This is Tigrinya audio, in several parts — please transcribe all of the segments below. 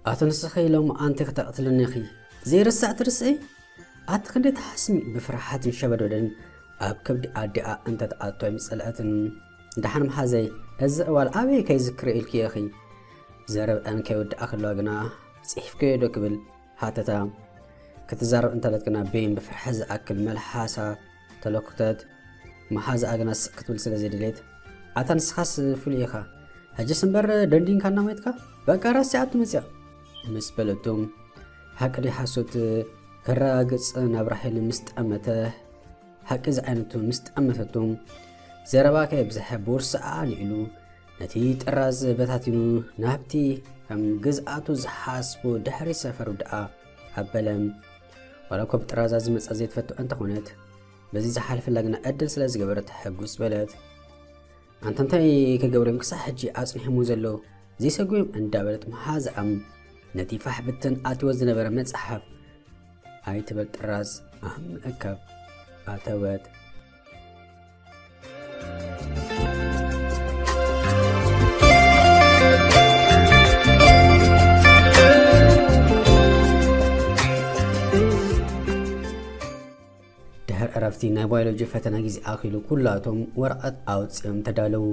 ኣቶ ንስኺ ሎም ኣንቲ ክተቕትልኒ ኢኺ ዘይርሳዕ ትርስኢ? ኣቲ ክንደይ ትሓስሚ ብፍርሓትን ሸበደደን ኣብ ከብዲ ኣዲኣ እንተትኣቶ ኣይምጸልአትን። ደሓን መሓዘይ፣ እዚ ዕዋል ኣበይ ከይዝክረ ኢልኪ ኢኺ? ዘረብአን ከይወድኣ ከለዋ ግና ጽሒፍከዮ ዶ ክብል ሃተታ። ክትዛረብ እንተለት ግና ቤን ብፍርሒ ዝኣክል መልሓሳ ተለኩተት። መሓዛኣ ግና ስቕ ክትብል ስለ ዘይደልየት፣ ኣታ ንስኻስ ፍሉይ ኢኻ፣ ሕጅስ እምበር ደንዲንካ እናሞትካ በቃ ራስቲ ኣቱ መፅያ ምስ በለቱ፣ ሓቂ ድዩ ሓሶት ከረጋግፅ ናብ ራሄል ምስ ጠመተ፣ ሓቂ ዝዓይነቱ ምስ ጠመተቱ፣ ዘረባ ከየብዝሐ ቦርስኣ ኣልዒሉ ነቲ ጥራዝ በታቲኑ ናብቲ ከም ግዝኣቱ ዝሓስቦ ድሕሪ ሰፈሩ ደኣ ኣበለ። ዋላ እኮ ብጥራዛ ዝመጻ ዘይትፈቱ እንተኾነት፣ በዚ ዝሓልፈላ ግና ዕድል ስለ ዝገበረት ሕጉስ በለት። ኣንታ እንታይ ክገብሩ እዮም ክሳዕ ሕጂ ኣጽኒሖሞ ዘለዉ? ዘይሰጉ እዮም እንዳበለት መሓዛኣም ነቲ ፋሕ ብትን ኣትዎ ዝነበረ መጽሓፍ ኣይትበል ጥራዝ ኣብ ምእካብ ኣተወት። ድሕሪ ዕረፍቲ ናይ ባዮሎጂ ፈተና ግዜ ኣኺሉ ኩላቶም ወረቐት ኣውጺኦም ተዳለዉ።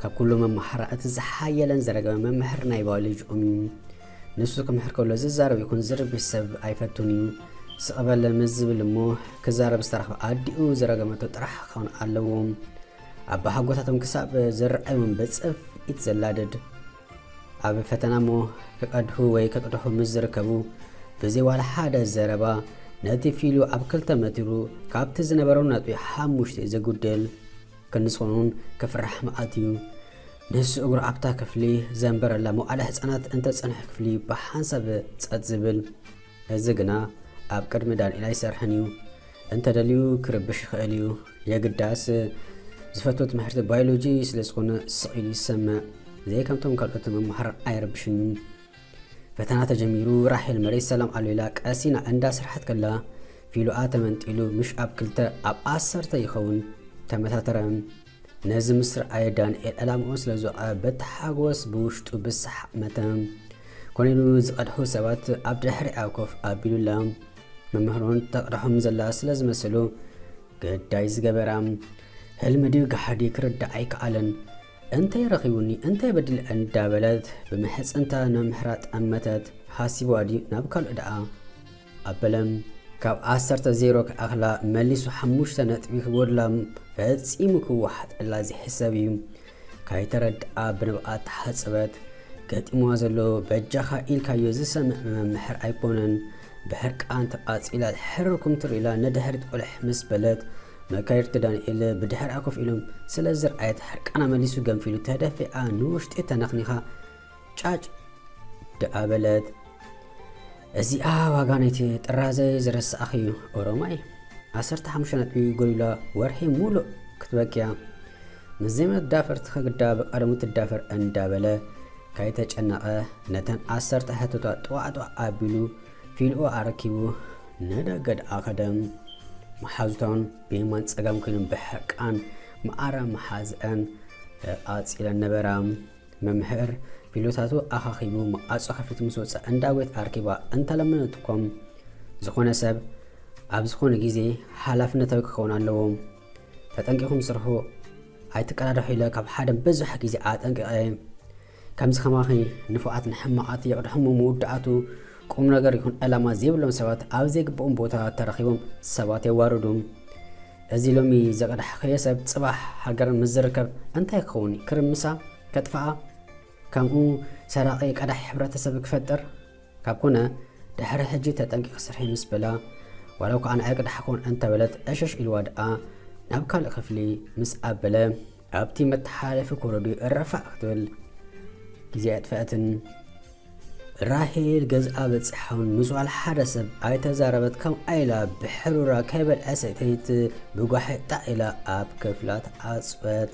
ካብ ኩሉ መማህራን እቲ ዝሓየለን ዘረገበ መምህር ናይ ባዮሎጂኦም እዩ። ንሱ ክምህር ከሎ ዝዛረብ ይኹን ዝርብሽ ሰብ ኣይፈቱን እዩ። ስቕ በል ምስ ዝብል እሞ ክዛረብ ዝተረኽበ ኣዲኡ ዝረገመቶ ጥራሕ ክኸውን ኣለዎ። ኣባሓጎታቶም ክሳብ ዝረኣይዎም ብጽፍኢት ዘላድድ። ኣብ ፈተና እሞ ክቐድሑ ወይ ክቕድሑ ምስ ዝርከቡ ብዘይ ዋላ ሓደ ዘረባ ነቲ ፊሉ ኣብ ክልተ መቲሩ ካብቲ ዝነበሮ ነጥቢ ሓሙሽተ ዘጉድል ክንስኹኑን ክፍራሕ መዓት እዩ። ንሱ እግሩ ኣብታ ክፍሊ ዘንበረላ መዋዕለ ህጻናት እንተጸንሐ ክፍሊ ብሓንሳብ ጸጥ ዝብል። እዚ ግና ኣብ ቅድሚ ዳንኤል ኣይሰርሕን እዩ። እንተደልዩ ክርብሽ ይኽእል እዩ። የግዳስ ዝፈትዎ ትምህርቲ ባዮሎጂ ስለ ዝኾነ ስቕ ኢሉ ይሰምዕ። ዘይከምቶም ካልኦት መማህራን ኣይረብሽን እዩ። ፈተና ተጀሚሩ፣ ራሄል መሬት ሰላም ኣልዒላ ቀሲና እንዳሰርሐት ከላ ፊሉኣ ተመንጢሉ ምሽ ኣብ ክልተ ኣብ ዓሰርተ ይኸውን ተመታተረ። ነዚ ምስ ረኣየ ዳንኤል ዕላምኡ ስለ ዝወቐ በቲ ሓጎስ ብውሽጡ ብሰሓቕ መተ። ኮነ ኢሉ ዝቐድሑ ሰባት ኣብ ድሕሪኣ ኮፍ ኣቢሉላ። መምህር እውን ተቕድሖም ዘላ ስለ ዝመሰሎ ግዳይ ዝገበራ። ህልሚ ድዩ ጋሕዲ ክርዳእ ኣይከኣለን። እንታይ ረኺቡኒ፣ እንታይ በዲለ እንዳበለት ብምሕጽንታ ንመምህራ ጠመተት። ሓሲብዋ ድዩ ናብ ካልእ ደኣ ኣበለ። ካብ ዓሰርተ ዜሮ ክኣኽላ መሊሱ ሓሙሽተ ነጥቢ ክጎድላ ፈጺሙ ክወሓጠላ ዘይሕሰብ እዩ። ካይተረድኣ ብንብኣ ተሓጽበት። ገጢምዋ ዘሎ በጃኻ ኢልካዮ ዝሰምዕ መምህር ኣይኮነን። ብሕርቃን ተቓጺላ ሕርር ኩምትር ኢላ ንድሕሪት ቁልሕ ምስ በለት፣ መካይድቲ ዳንኤል ብድሕሪኣ ኮፍ ኢሎም ስለ ዝረኣየት ሕርቃና መሊሱ ገንፊሉ ተደፊኣ ንውሽጢ ተነኽኒኻ ጫጭ ደኣ በለት። እዚኣ ዋጋ ናይቲ ጥራዘ ዝረሳእኽዩ ኦሮማይ። ዓሰርተ ሓሙሽተ ነጥቢ ጎዲላ ወርሒ ሙሉእ ክትበክያ። ምስ ዘይመዳፈርቲ ከግዳ ብቐደሙ ትዳፈር እንዳበለ ካይተጨነቐ ነተን ዓሰርተ ሕቶታት ጥዋዕጥዋዕ ኣቢሉ ፊልኡ ኣረኪቡ ንደገ ደኣ ከደ። መሓዙታውን ብየማን ጸጋም ኮይኖም ብሕርቃን መኣረ መሓዝአን ተቓጺለን ነበራ። መምህር ፊሎታቱ ኣኻኺቡ መዓጾ ከፊቱ ምስ ወጸ እንዳ ጎይት ኣርኪባ እንተለመነትኮም፣ ዝኾነ ሰብ ኣብ ዝኾነ ግዜ ሓላፍነታዊ ክኸውን ኣለዎ። ተጠንቂኹም ስርሑ ኣይትቀዳድሑ ኢለ ካብ ሓደ ብዙሕ ግዜ ኣጠንቂቐ። ከምዚ ከማኺ ንፉዓት ንሕማቓት የቕድሖም መወዳእቱ ቁም ነገር ይኹን ዕላማ ዘይብሎም ሰባት ኣብ ዘይግብኦም ቦታ ተረኺቦም ሰባት የዋርዱ። እዚ ሎሚ ዘቐዳሕክዮ ሰብ ጽባሕ ሃገር ምስ ዝርከብ እንታይ ክኸውን? ክርምሳ? ከጥፍኣ? ከምኡ ሰራቒ ቀዳሒ ሕብረተሰብ ክፈጥር? ካብ ኮነ ድሕሪ ሕጂ ተጠንቂቕ ስርሒ ምስ በላ፣ ዋላ እኳ ኣነ ኣይቅዳሕኩን እንተበለት ዕሽሽ ኢልዋ ደኣ ናብ ካልእ ክፍሊ ምስ ኣበለ ኣብቲ መተሓላለፊ ኮረድዮ ረፋዕ ክትብል ግዜ ኣጥፈአትን። ራሄል ገዝኣ በጺሓውን ምስ ዋላ ሓደ ሰብ ኣይተዛረበት ከምኣ ኢላ ብሕሩራ ከይበልዐ ሰተይት ብጓሒ ጣዕ ኢላ ኣብ ክፍላ ተዓጽወት።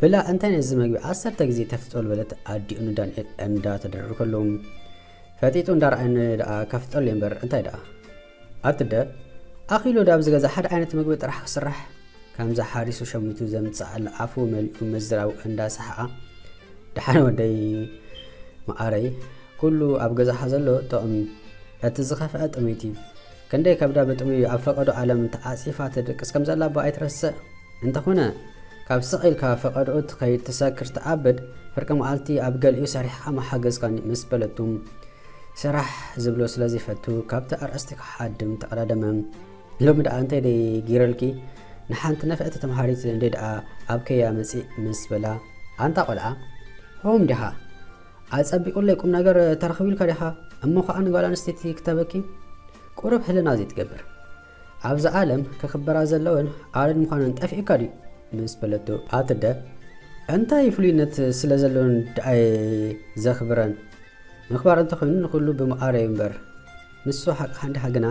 ብላ እንታይ ነዚ መግቢ ዓሰርተ ግዜ ተፍጥጠሉ በለት ኣዲኡ ንዳንኤል እንዳተደረሩ ከለዉ። ፈጢጡ እንዳረኣየኒ ደኣ ከፍጥጠሉ እየ እምበር እንታይ ደኣ? ኣትደ ኣኺሉ ዳብዚ ገዛ ሓደ ዓይነት መግቢ ጥራሕ ክስራሕ? ከምዛ ሓሪሱ ሸሚቱ ዘምጽኣላ ኣፉ መሊኡ ምዝራቡ እንዳሰሓቓ፣ ደሓን ወደይ መዓረይ፣ ኩሉ ኣብ ገዛኻ ዘሎ ጥቕሚ እዩ። እቲ ዝኸፍአ ጥሜት እዩ። ክንደይ ከብዳ ብጥሙይ ኣብ ፈቐዶ ዓለም ተዓጺፋ ትድቅስ ከም ዘላ እባ ኣይትረስዕ። እንተኾነ፣ ካብ ስቕ ኢልካ ፈቐዶኡ ትኸይድ፣ ትሰክር፣ ትኣብድ፣ ፍርቂ መዓልቲ ኣብ ገሊኡ ሰሪሕኻ ምሓገዝካኒ ምስ በለቱ፣ ስራሕ ዝብሎ ስለ ዘይፈቱ ካብቲ ኣርእስቲ ክሓድም ተቐዳደመ። ሎሚ ደኣ እንታይ ደይ ጊረልኪ? ንሓንቲ ነፍዕቲ ተምሃሪት እንደ ደኣ ኣብ ከያ መጺእ ምስ በላ፣ ኣንታ ቆልዓ፣ ሆም ዲኻ? ኣጸቢቑለይ ቁም ነገር ተረኺቡ ኢልካ ዲኻ? እሞ ኸኣ ንጓል ኣንስተይቲ ክተበኪ? ቁሩብ ሕልና ዘይትገብር። ኣብዛ ዓለም ክኽበራ ዘለወን ኣረድ ምዃነን ጠፊኡካ ድዩ? ምስ በለቶ፣ ኣትደ፣ እንታይ ፍሉይነት ስለ ዘለወን ደኣየ ዘኽብረን? ምኽባር እንተኾይኑ ንኹሉ ብምቓረዩ እምበር። ንሱ ሓቅኻ እንዲኻ ግና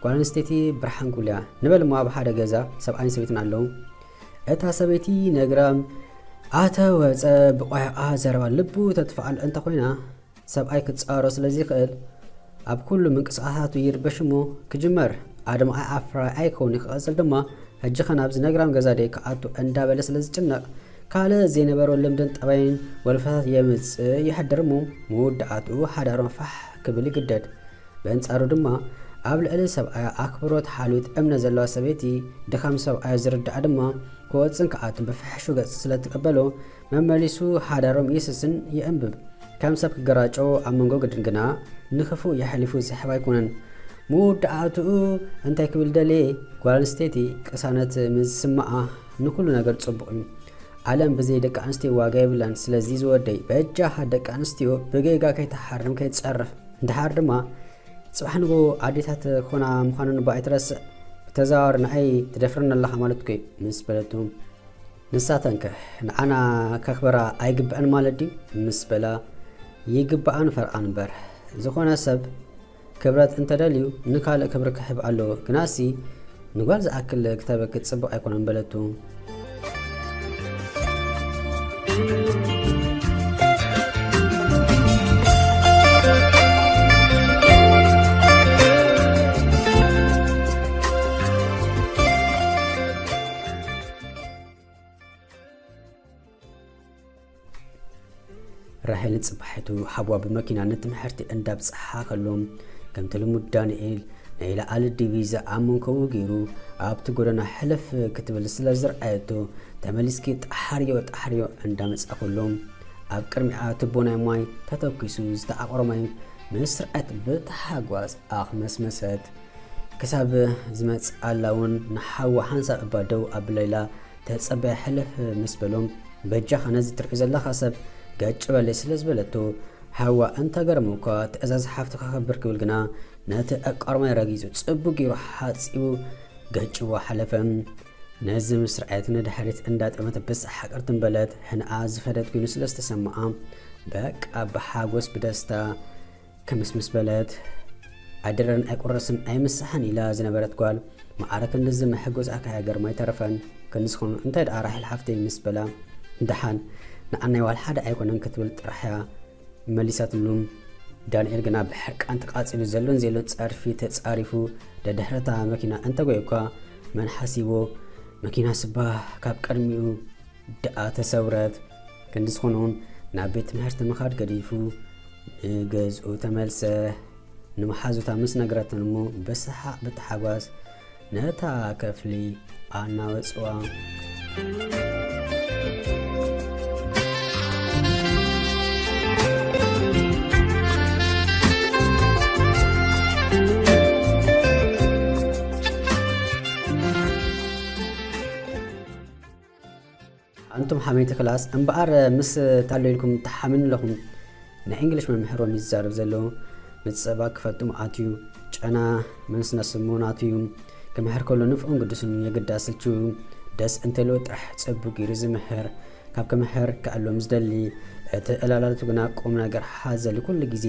ጓል ኣንስተይቲ ብርሃን ኩሉ እያ። ንበል እሞ ኣብ ሓደ ገዛ ሰብኣይን ሰበይትን ኣለዉ። እታ ሰበይቲ ነግራም ኣተ ወጸ ብቋያኣ ዘረባ ልቡ ተጥፍኣሉ እንተኾይና ሰብኣይ ክጻወሮ ስለ ዘይኽእል ኣብ ኩሉ ምንቅስቓሳቱ ይርበሽ እሞ ክጅመር ኣድማዓይ ኣፍራይ ኣይከውን እዩ። ክቐጽል ድማ ሕጂ ኸ ናብዚ ነግራም ገዛ ደይ ክኣቱ እንዳበለ ስለ ዝጭነቕ ካልእ ዘይነበሮ ልምድን ጠባይን ወልፍታት የምጽእ ይሕድር እሞ መወዳእትኡ ሓዳሮም ፋሕ ክብል ይግደድ። በንጻሩ ድማ ኣብ ልዕሊ ሰብኣያ ኣክብሮት ሓልዮት እምነት ዘለዋ ሰበይቲ ድኻም ሰብኣያ ዝርድኣ ድማ ክወጽን ክኣቱን ብፍሕሹ ገጽ ስለ ትቀበሎ መመሊሱ ሓዳሮም ይስስን ይእንብብ። ከም ሰብ ክገራጨው ኣብ መንጎ ግድን ግና ንክፉእ የሕሊፉ ዝሕብ ኣይኮነን። መወዳእትኡ እንታይ ክብል ደልየ? ጓል ኣንስተይቲ ቅሳነት ምስ ዝስምዓ ንኩሉ ነገር ጽቡቕ እዩ። ዓለም ብዘይ ደቂ ኣንስትዮ ዋጋ የብላን። ስለዚ ዝወደይ በጃኻ ደቂ ኣንስትዮ ብጌጋ ከይትሓርም ከይትጸርፍ። እንድሓር ድማ ጽባሕ ንግሆ ኣዴታት ኮና ምዃነን እባ ኣይትረስዕ። ብተዘዋዋሪ ንዓይ ትደፍረኒ ኣለኻ ማለት እኮ እዩ ምስ በለቱ። ንሳተንከ ንዓና ከኽብራ ኣይግብአን ማለት ድዩ? ምስ በላ፣ ይግብኣን ፈርቓን እምበር። ዝኾነ ሰብ ክብረት እንተደልዩ ንካልእ ክብሪ ክህብ ኣለዎ። ግናሲ ንጓል ዝኣክል ክተበኪ ጽቡቕ ኣይኮነን በለቱ። ራሄልን ጽባሒቱ ሓዋ ብመኪና ንትምህርቲ እንዳብጽሓ ከሎ፣ ከምቲ ልሙድ ዳንኤል ናይ ለዓሊ ዲቪዛ ኣብ መንከቡ ገይሩ ኣብቲ ጎደና ሕልፍ ክትብል ስለ ዝረኣየቶ፣ ተመሊስኪ ጣሓርዮ ጣሓርዮ እንዳመጻ ከሎ፣ ኣብ ቅድሚኣ ቱቦ ናይ ማይ ተተኪሱ ዝተዓቖረ ማይ ምስ ረኣየት ብታሓጓስ ኣኽመስመሰት። ክሳብ ዝመጽኣላ እውን ንሓዋ ሓንሳብ እባ ደው ኣብላ ኢላ ተጸበያ ሕልፍ ምስ በሎም፣ በጃኻ ነዚ ትሪኦ ዘለኻ ሰብ ገጭ በለይ ስለ ዝበለቶ፣ ሓዋ እንተገረሙ እኳ ትእዛዝ ሓፍቱ ከኸብር ክብል ግና ነቲ ዕቃር ማይ ረጊጹ ጽቡቕ ገይሩ ሓጺቡ ገጭዎ ሓለፈ። ነዚ ምስ ረኣየት ንድሕሪት እንዳጠመተ ብሳሕ ቅርትም በለት። ህንኣ ዝፈደት ኮይኑ ስለ ዝተሰምዓ በቃ ብሓጎስ ብደስታ ክምስምስ በለት። ኣይድረርን ኣይቁረስን ኣይምሳሕን ኢላ ዝነበረት ጓል ማዕረ ክንድዚ መሐጎስ ኣካያ ገርማ ኣይተረፈን። ክንዚ ዝኾኑ እንታይ ደኣ ራሄል ሓፍተይ ምስ በላ፣ ደሓን ንኣናይ ዋል ሓደ ኣይኮነን ክትብል ጥራሕ እያ መሊሳትሉ። ዳንኤል ግና ብሕርቃን ተቃጺሉ ዘሎን ዘየሎን ጸርፊ ተጻሪፉ ደድሕረታ መኪና እንተጎየ እኳ መን ሓሲቦ መኪና ስባ ካብ ቅድሚኡ ደኣ ተሰውረት። ክንዲ ዝኾነ እውን ናብ ቤት ትምህርቲ ምኻድ ገዲፉ ንገዝኡ ተመልሰ። ንመሓዙታ ምስ ነገረተን እሞ ብሰሓቕ ብታሓጓስ ነታ ክፍሊ ኣናወጽዋ። ኣንቱም ሓመይቲ ክላስ እምበኣር ምስ ታሎ ኢልኩም ተሓምኑ ኣለኹም። ናይ እንግሊሽ መምህሮም እዩ ዝዛረብ ዘሎ። ምጽባእ ክፈቱም ኣትዩ ጨና መንስነስሞ ናቱ እዩ። ክምህር ከሎ ንፍዑን ግዱስን የግዳ ስልችው እዩ። ደስ እንተልዎ ጥራሕ ጽቡቅ ገይሩ ዝምህር። ካብ ክምህር ክኣሎም ዝደሊ እቲ ዕላላቱ ግና ቁም ነገር ሓዘል ኩሉ ግዜ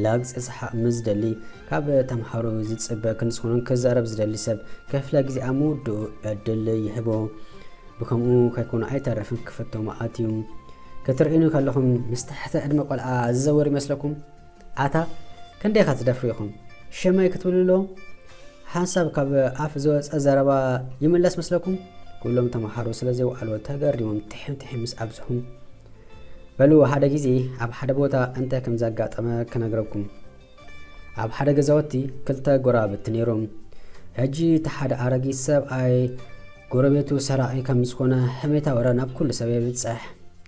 ላግጺ ሰሓቕ ምስ ዝደሊ ካብ ተምሃሮ ዝጽበ ክንስኹኑን ክዛረብ ዝደሊ ሰብ ክፍለ ግዜ ኣብ ምውድኡ ዕድል ይህቦ። ብከምኡ ከይኮኑ ኣይተርፍን ክፍቶም ኣትዩ። ክትርእዩኒ ከለኹም ምስ ትሕተ ዕድመ ቆልዓ ዝዘውር ይመስለኩም? ኣታ ክንደይኻ ትደፍሩ ኢኹም? ሸመይ ክትብሉ ኣሎ? ሓንሳብ ካብ ኣፍ ዝወፀ ዘረባ ይምለስ መስለኩም? ኩሎም ተምሃሮ ስለ ዘይወዓልዎ ተገሪሞም ትሕም ትሕም ምስ ኣብዝሑ፣ በሉ ሓደ ግዜ ኣብ ሓደ ቦታ እንታይ ከም ዘጋጠመ ክነግረኩም። ኣብ ሓደ ገዛውቲ ክልተ ጎራብቲ ነይሮም። ሕጂ እቲ ሓደ ኣረጊት ሰብኣይ ጎረቤቱ ሰራቒ ከም ዝኾነ ሕሜታ ወረ ናብ ኩሉ ሰብ የብጽሕ።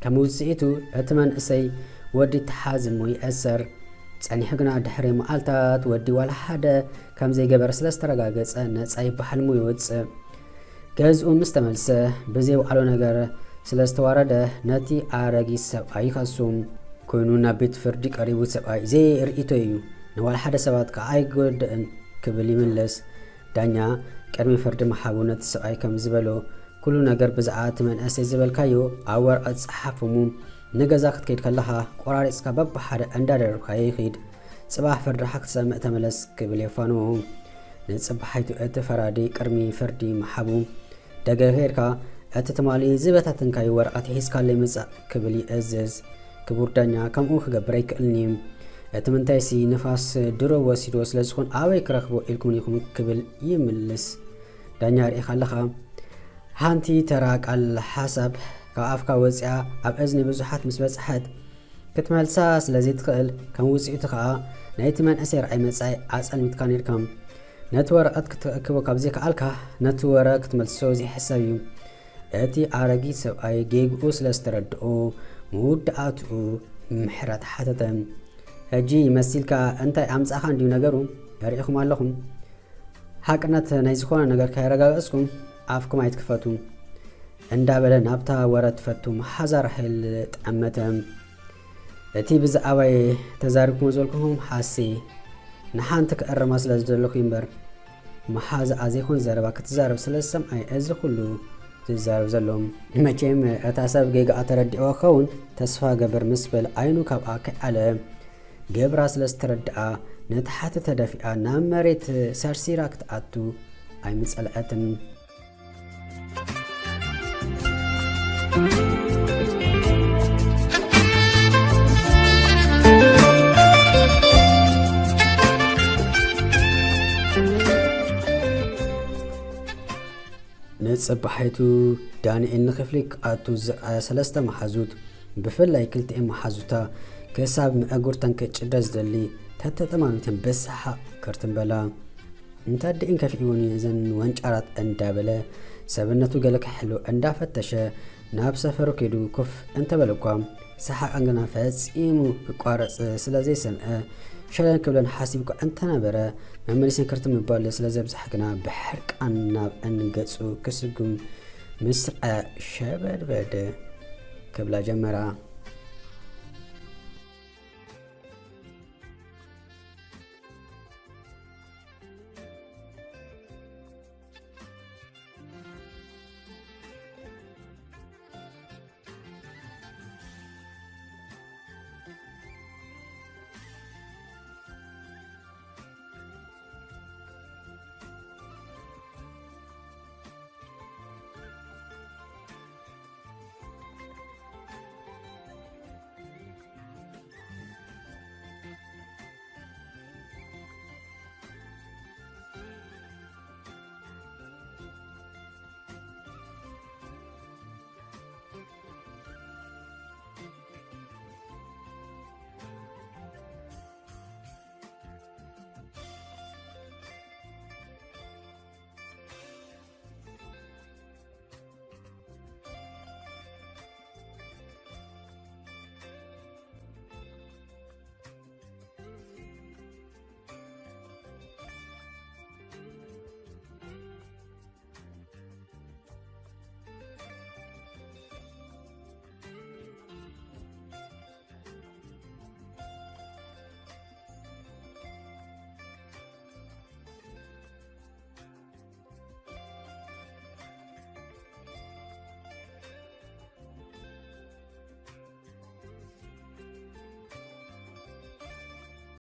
ከም ውጽኢቱ እቲ መንእሰይ ወዲ ተሓዝ እሞ ይእሰር። ጸኒሑ ግና ድሕሪ መዓልታት ወዲ ዋላ ሓደ ከም ዘይገበረ ስለ ዝተረጋገጸ ነጻ ይበሃል እሞ ይወጽእ። ገዝኡ ምስ ተመልሰ ብዘይወዓሎ ነገር ስለ ዝተዋረደ ነቲ ኣረጊት ሰብኣይ ይኸሱ። ኮይኑ ናብ ቤት ፍርዲ ቀሪቡ ሰብኣይ ዘይርእይቶ እዩ፣ ንዋላ ሓደ ሰባት ከኣ ኣይጎድእን ክብል ይምልስ። ዳኛ ቅድሚ ፍርዲ ምሃቡ ነቲ ሰብኣይ ከም ዝበሎ ኩሉ ነገር ብዛዕባ እቲ መንእሰይ ዝበልካዮ ኣብ ወረቐት ጸሓፍ እሞ ንገዛ ክትከይድ ከለኻ ቆራሪጽካ በብሓደ እንዳደረብካዮ ይኺድ። ጽባሕ ፍርድኻ ክትሰምዕ ተመለስ ክብል የፋንዎ። ንጽባሒቱ እቲ ፈራዲ ቅድሚ ፍርዲ ምሃቡ ደገ ከይድካ እቲ ትማሊ ዝበታተንካዮ ወረቐት ሒዝካለይ ምጻእ ክብል ይእዝዝ። ክቡር ዳኛ ከምኡ ክገብር ኣይክእልን እዩ። እቲ ምንታይሲ ንፋስ ድሮ ወሲድዎ ስለ ዝኾን ኣበይ ክረኽቦ ኢልኩም ኢኹም ክብል ይምልስ። ዳኛ ርኢኻ ኣለኻ። ሓንቲ ተራ ቃል ሓሳብ ካብ ኣፍካ ወፂኣ ኣብ እዝኒ ብዙሓት ምስ በፅሐት ክትመልሳ ስለ ዘይትኽእል ከም ውፅኢቱ ከዓ ናይቲ መንእሰይ ርኣይ መፃኢ ኣፀልሚትካ ነይርካ። ነቲ ወረቐት ክትረክቦ ካብ ዘይከኣልካ ነቲ ወረ ክትመልሶ ዘይሕሰብ እዩ። እቲ ኣረጊት ሰብኣይ ጌግኡ ስለ ዝተረድኦ መወዳእትኡ ምሕረት ሓተተ። ሕጂ መሲልካ እንታይ ኣምጻእካ እንድዩ ነገሩ? ርኢኹም ኣለኹም። ሓቅነት ናይ ዝኾነ ነገር ከየረጋገጽኩም ኣፍኩም ኣይትክፈቱ እንዳበለ ናብታ ወረ ትፈቱ መሓዛ ራሄል ጠመተ። እቲ ብዛዕባይ ተዛሪብኩሞ ዘለኹም ሓሲ ንሓንቲ ክእርማ ስለ ዝደለኹ እምበር መሓዛኣ ዘይኮን ዘረባ ክትዛረብ ስለ ዝሰምዓይ እዚ ኩሉ ዝዛረብ ዘሎ። መቸም እታ ሰብ ጌጋኣ ተረዲእዋ ክኸውን ተስፋ ገብር ምስ በለ ዓይኑ ካብኣ ከይኣለ ገብራ ስለ ዝተረድኣ ነቲ ሓቲ ተደፊኣ ናብ መሬት ሰርሲራ ክትኣቱ ኣይምጸልአትን። ንጽባሒቱ ዳንኤል ንክፍሊ ክኣቱ ዝረኣያ ሰለስተ መሓዙት፣ ብፍላይ ክልቲኤን መሓዙታ ክሳብ መእጉርተን ክጭደ ዝደሊ ተተጠማሚተን ብሰሓቕ ክርትም በላ። እንተ ኣዲእን ከፊእወን እየን እዘን ወንጫራት እንዳበለ ሰብነቱ ገለ ክሕልው እንዳፈተሸ ናብ ሰፈሩ ከይዱ ኮፍ እንተበለ እኳ ሰሓቐን ግና ፈጺሙ ክቋረጽ ስለ ዘይሰምዐ ሸለል ክብለን ሓሲቡ እኳ እንተነበረ መመሊሰን ክርትም ምባል ስለ ዘብዝሓ ግና ብሕርቃን ናብአን ገጹ ክስጉም ምስ ረኣያ ሸበድበድ ክብላ ጀመራ።